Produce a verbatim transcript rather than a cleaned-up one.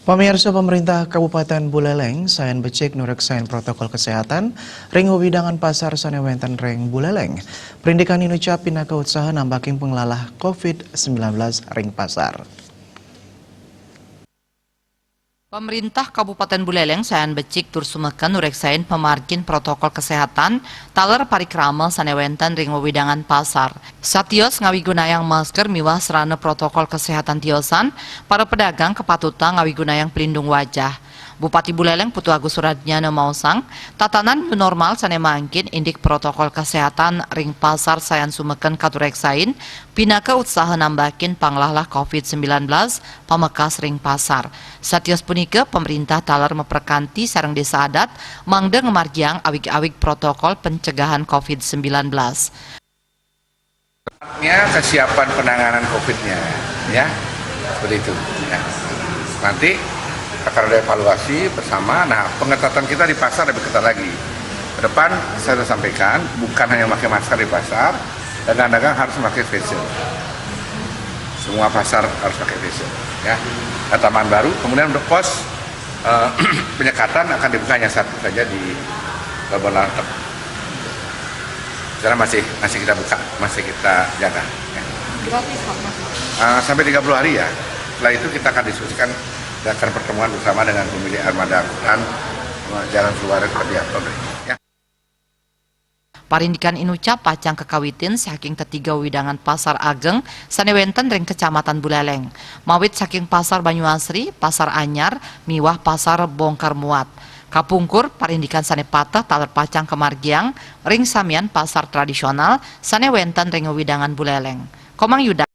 Pamirsa, pemerintah Kabupaten Buleleng sayan becik nureksain protokol kesehatan ring wewidangan pasar sane wenten ring Buleleng. Perindikan inucap pinaka utsaha nambakin panglalah covid sembilan belas ring pasar. Pemerintah Kabupaten Buleleng sayan becik tur sumeken nureksain pamargin protokol kesehatan taler parikrama sane wenten ring wewidangan pasar. Satios ngawigunayang masker miwah sarana protokol kesehatan tiosan, para pedagang kapatutang ngawigunayang pelindung wajah. Bupati Buleleng Putu Agus Suradnyana maosang, tatanan new normal sane mangkin indik protokol kesehatan ring pasar sayan sumeken katureksain pinaka utsaha nambakin panglalah covid sembilan belas pamekas ring pasar. Satios punika, pemerintah taler maprekanti sareng desa adat mangda ngamargiang awig-awig protokol pencegahan covid sembilan belas. Ya, kesiapan penanganan covid-nya, ya, seperti itu. Ya. Nanti akan ada evaluasi bersama. Nah, pengetatan kita di pasar lebih ketat lagi. Ke depan saya sudah sampaikan, bukan hanya pakai masker di pasar, dagang-dagang harus pakai face shield. Semua pasar harus pakai face shield. Ya, Taman Baru, kemudian untuk pos eh, penyekatan akan dibuka hanya satu saja di Pelabuhan Lantek. Sekarang masih masih kita buka, masih kita jaga. Ya. Gratis apa? Eh, sampai tiga puluh hari ya. Setelah itu kita akan diskusikan dan akan pertemuan bersama dengan pemilik armada angkutan eh, jalan keluar seperti apa berikutnya. Parindikan inucap pacang kakawitin saking tetiga wewidangan pasar ageng sane wenten ring Kecamatan Buleleng, mawit saking Pasar Banyuasri, Pasar Anyar, miwah Pasar Bongkar Muat. Kapungkur, parindikan sane pateh taler pacang kamargiang ring samian pasar tradisional sane wenten ring wewidangan Buleleng. Komang Yuda.